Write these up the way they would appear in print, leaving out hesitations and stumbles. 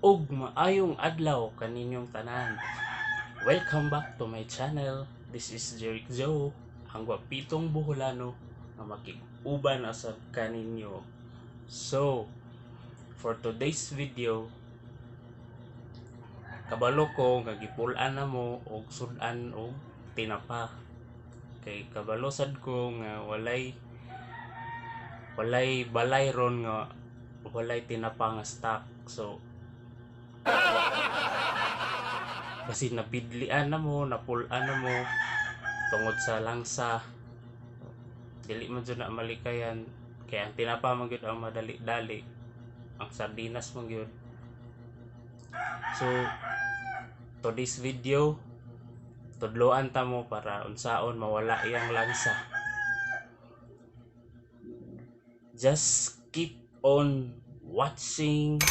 Ug maayong adlaw kaninyong tanan. Welcome back to my channel. This is Jeric Joe, ang gwapitong Boholano nga makig-uban usab kaninyo. So, for today's video, kabalo ko nga gipul-an na mo og sud-an og tinapa. Kay kabalo sad ko nga walay balay ron nga walay tinapa nga stock. So, kasi nabidlian na mo, napul-an na mo tungod sa langsa. Dili man jud na malikayan kay ang tinapa man gyud ang madali-dali, ang sardinas man gyud. So, today's video, tudloan ta mo para unsaon mawala iyang langsa. Just keep on watching.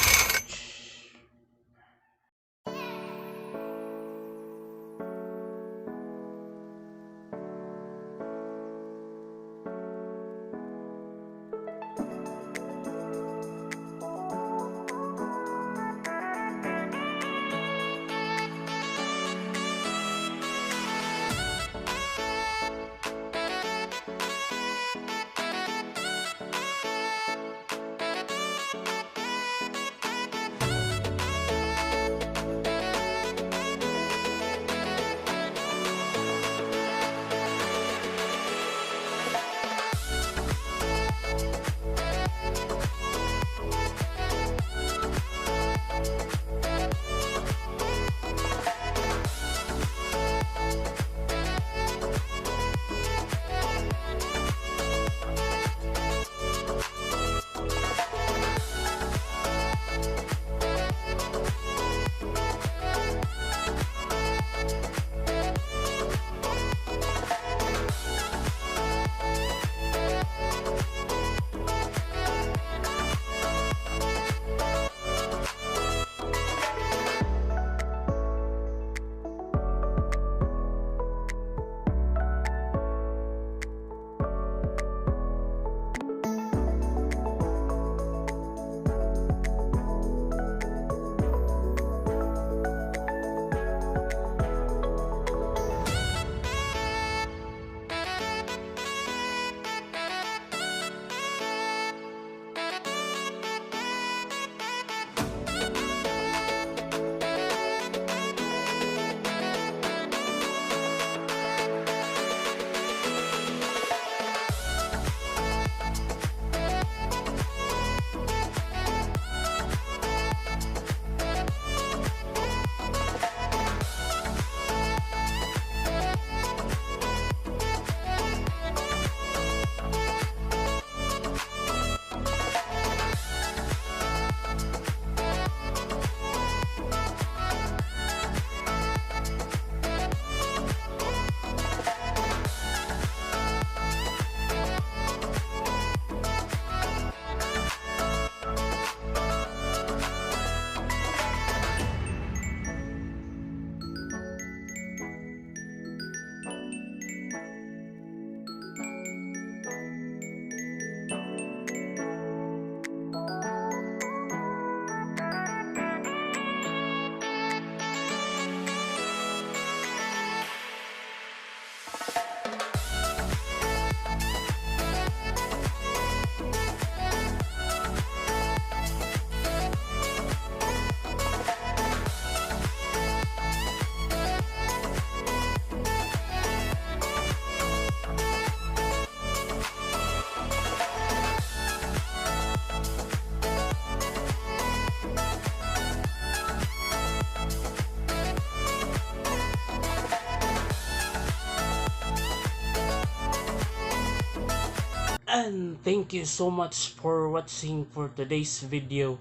And thank you so much for watching for today's video.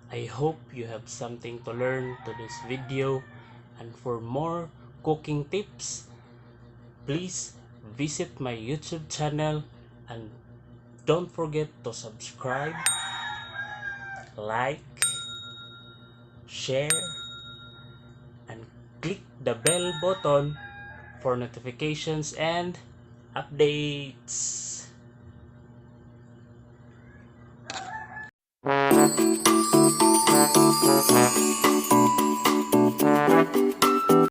I hope you have something to learn to this video. And for more cooking tips, please visit my YouTube channel and don't forget to subscribe, like, share, and click the bell button for notifications and updates.